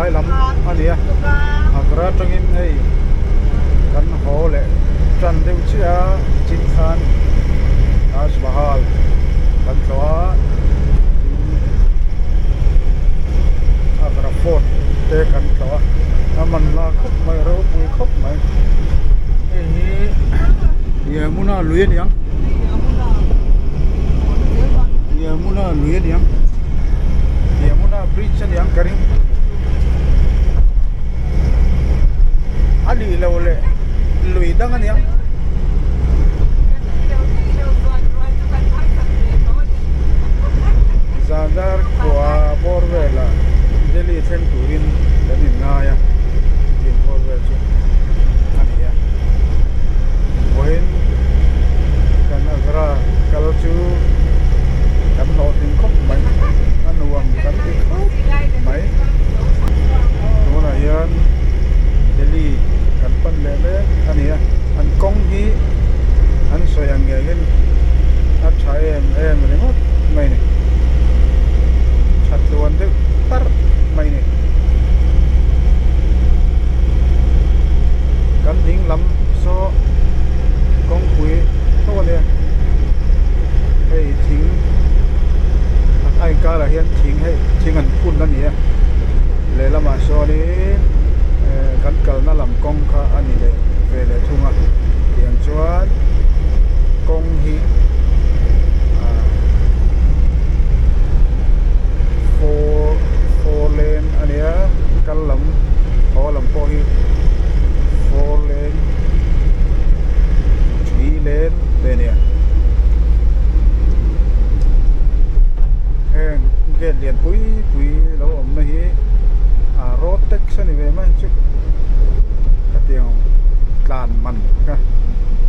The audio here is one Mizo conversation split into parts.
Tlai lam a ni a, Agra atangin hei kan haw leh tan deuh chiah a, chin khan Taj Mahal kan tlawh a, tin Agra Fort te kan tlawh a, a man hla khawp mai a ropui khawp mai. Hei hi Yamuna lui a ni ang. Yamuna lui a ni ang. Yamuna bridge a ni ang ka ring. A nih loh leh lui dang a ni ang. Zandar khua bawr velah Delhi thleng turin kan inngai a, tih bawr vel chu a ni a. Vawiin kan Agra kal chu kan hlawhtling khawp mai, a nuam kan ti khawp mai. Tunah hian Delhi kan pan leh mek a ni a, an kawng hi an sawi ang ngeiin a tha em em ringawt mai a ni, tha tluan deuh parh mai a ni. Kan ding lam saw kawngpui tho a nia hei thing a inkarah hian thing hei thing an phun a ni a lehlamah sawnin eh kan kalna lam kawng kha a ni leh ve leh thung a tiang chuan kawng hi ah four lane a nia kal lam haw lam pawh hi 4 lane 3 lane te a nia heng gate lian pui pui lo awm na hi ah road tax a ni ve mai chu khatiang tlan man kha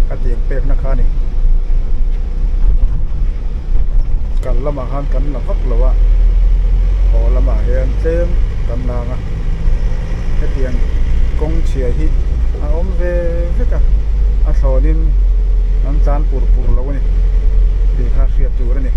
khatiang pek na kha a ni kal lamah khan kan la vak lo a haw lamah hian tlem kan la ang a hetiang kawng chhia hi a awm ve vek a a thlawnin an tlan pur pur lo a ni tih kha hriat tur a ni.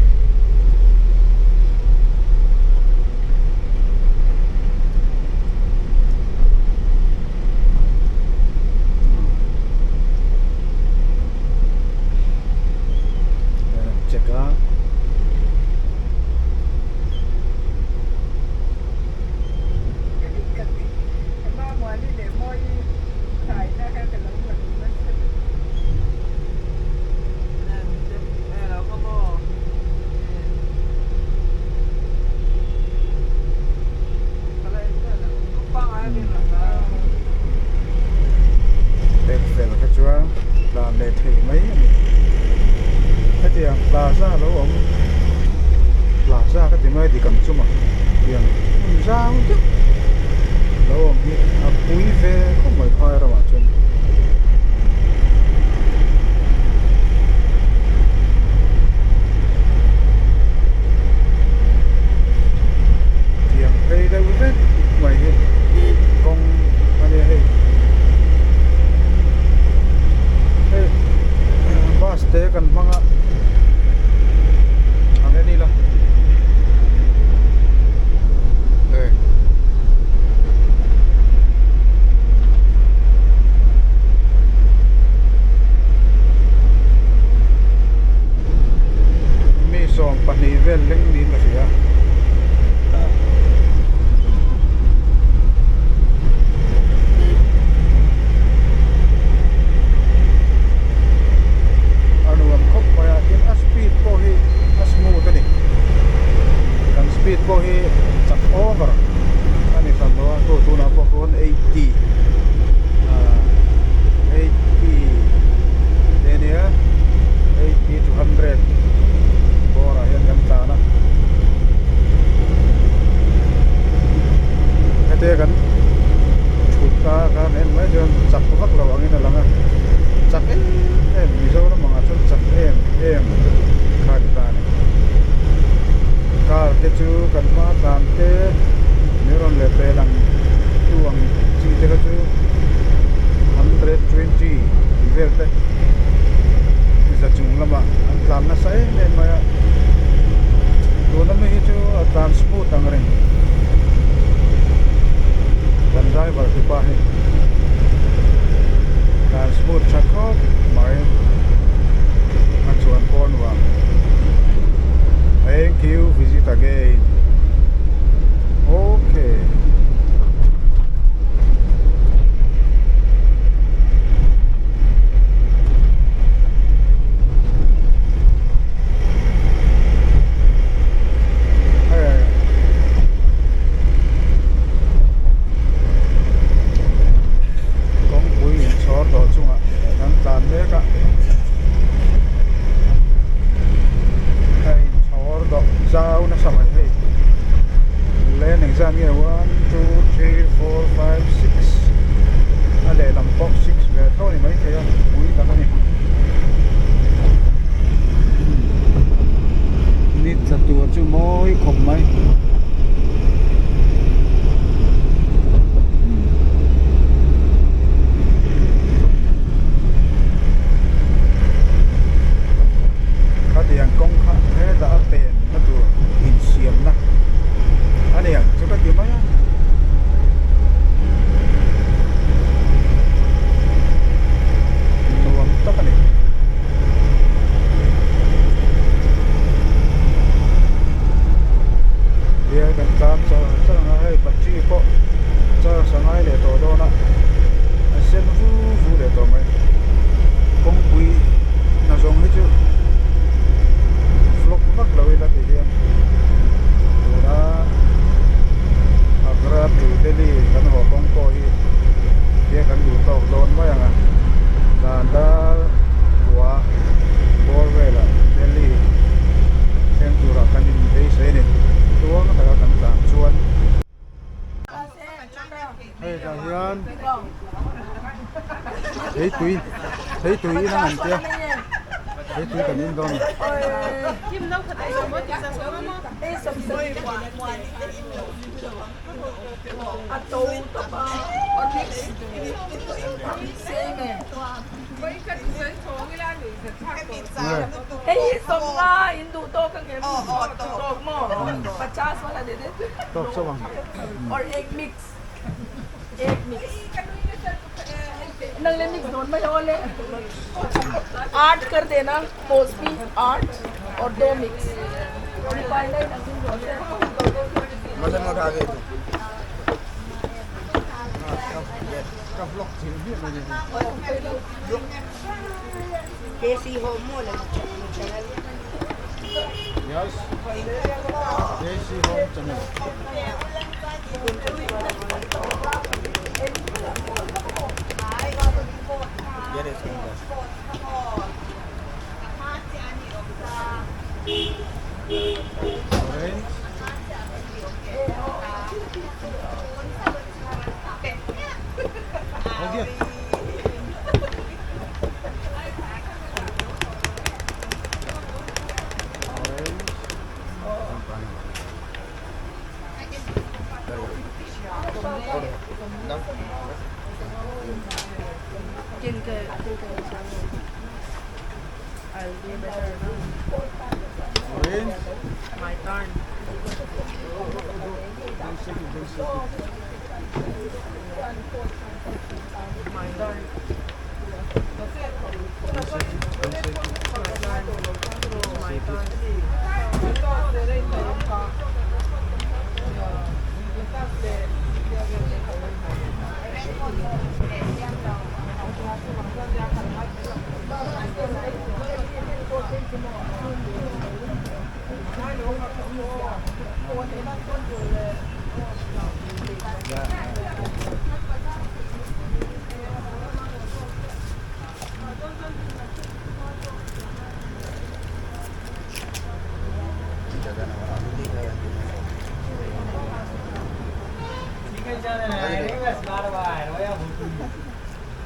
Check a. Pek fel kha chuan tlan leh theih mai a ni. Hetiang plaza lo awm plaza ka ti mai dik ang chu maw tiang hmun zau deuh lo awm hi a pui ve khawp mai phai ramah chuan. Tiang phei deuh vek mai hi kawng a nia hei hei bus te kan hmang a ang en ila hei mi 20 vel leng niin ka hria. A nuam khawp mai a tin a speed pawh hi a smooth a ni kan speed pawh hi chak over a ni hran lo a tu tunah pawh khawn 80 ah 80 te a nia 80 to 100 bawrah hian kan tlan a hete kan thut a khan en mai chuan chak vak lo angin a lang a chak em em Mizoram angah chuan chak em em kha a ni ta a ni car te chu kan hma tlan te min rawn leh pel ang tu ang chi te kha chu 120 tih vel te za chung lamah an tlan nasa em em mai a tuna mi hi chu a tlan smooth ang reng. meet again okay. Kawngpui inchhawr tawh chungah kan tlan mek a a inchhawr dawh zau nasa mai hei lane engzat nge one two three four five six a lehlam pawh six ve tho a ni maithei a pui tak a ni. Ni tla tur chu mawi khawp mai. Khatiang kawng kha hetah a pen na tur insiamna a ni ang chu ka ti mai a. Nuam tak a ni. Bial kan tlam char char ang a hei battery pawh charge a ngai leh tawh dawn a a sen vu vu leh tawh mai kawngpui hna zawng hi chu vlog vak lo ila ti hian tuna Agra to Delhi kan haw kawng pawh hi tia kan duh tawk dawn mai ang a dan dar kua bawr velah Delhi thleng turah kan inbeisei a ni tluang taka kan tlan chuan. Hei tah hian theitui theitui in ang an tia theitui kan in dawn a ni. Tawk chauh ang. Ka vlog thil hmiah mai ni. Yes. JC Home Channel. Orange. Okay. Orange. My turn. Don't shake it, don't shake it. My turn. Don't shake it, don't shake it. My Shake turn. it.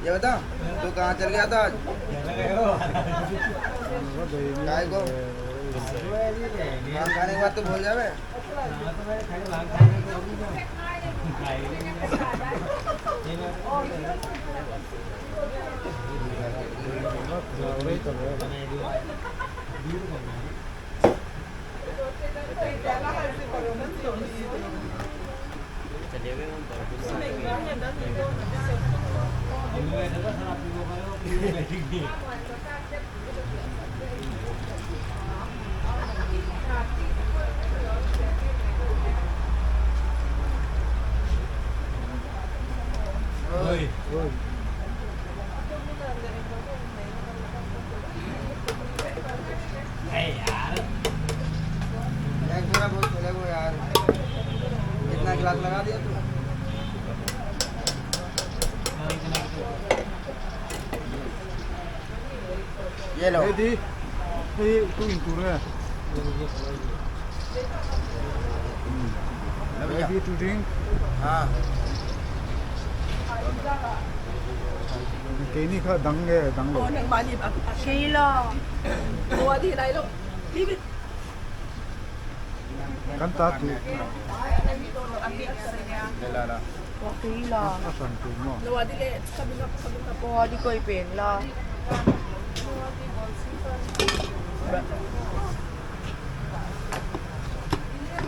ये बता तू कहाँ चल गया था आज काय को भांग खाने के बाद तो भूल जावे Glass लगा दिया तू ये लो Ready? Hei tu in tur nge? Ready to drink? हाँ Keini kha dang nge dang lo. Sheila. Kan ta tu ले ला Sheila. a hran tur maw? Kuha di ko ipin la.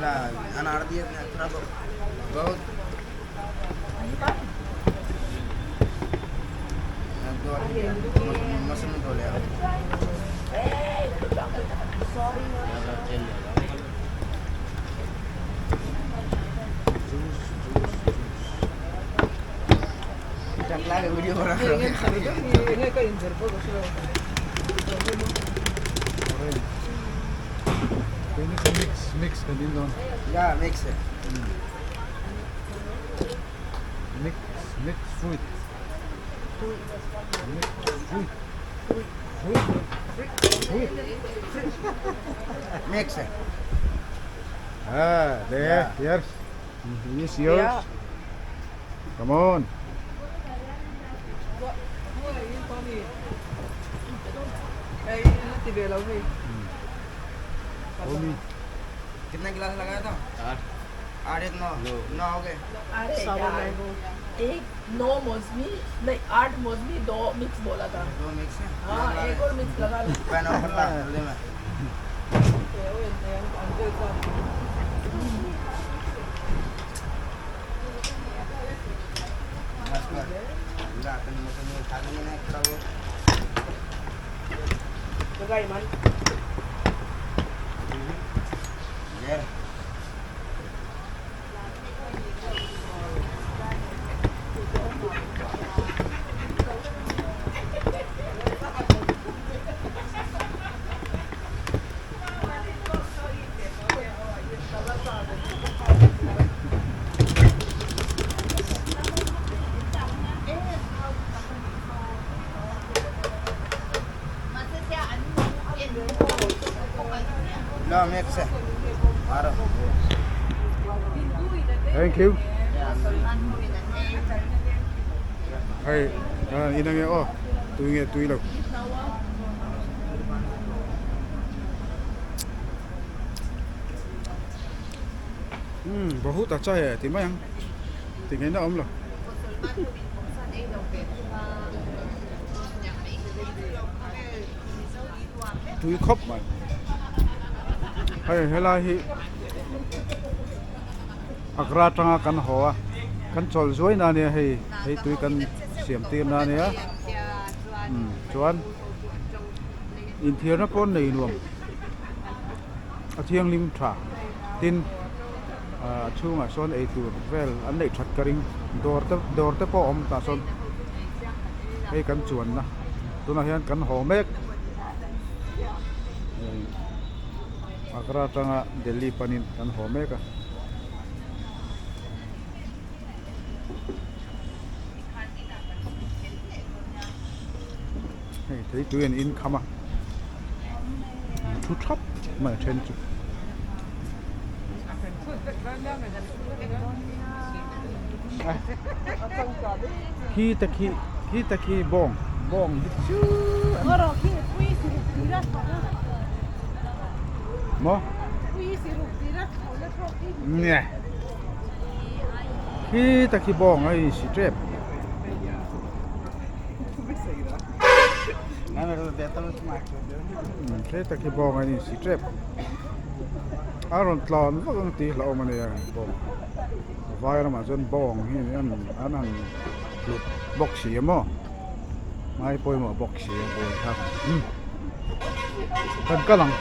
ला अनार दिए थोड़ा बहुत मौसम धो लिया Juice juice juice. टकला के वीडियो बना रहा हूँ Orange. Keini kha mix mix kan in dawn. या मिक्स है Mix mix fruit. Mix fruit. Fruit. Fruit. Mix है Ah, there, yes. This yours. Yeah. Come on. Omi. कितना गिलास लगाया था आठ आठ एक नौ नौ हो गए अरे Sour यार, mango. एक नौ मौसमी नहीं आठ मौसमी दो मिक्स बोला था दो मिक्स है हाँ एक और मिक्स लगा लो पेन ऑफर ला ले मैं बस कर ला अपन मौसम में खा लेंगे ना थोड़ा बहुत Lagay man. यार लो मिक्स है मारो Thank you. Hei, in ange aw, tui nge tui lo. बहुत अच्छा है ti mai ang. Ti nge na awm lo. Tui khawp mai. Hei helai hi Agra atanga kan haw a, kan chawl zuai na nia hei, hei tui kan siam tir na nia. Chuan inthiarna pawh nei nuam a thianghlim tha tin a chhungah sawn eitur vel an neih that ka ring dawr te dawr te pawh a awm tah sawn hei kan chuanna tunah hian kan haw mek Agra atanga Delhi panin kan haw mek a. Hei thei tui an in kham a thu thap mai a then chu. Khi ta khi khi ta khi bawng bawng hi chu maw nge khi ta khi bawng a insi tep. Khi ta khi bawng a insi tep a rawn tlan vak ang tih hlauhawm a nia bawng vai ramah chuan bawng hi an an han hlut bawk si a maw ngai pawimawh bawk si a bawng kha kan kal ang.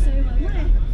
sawi mawlh mawlh e.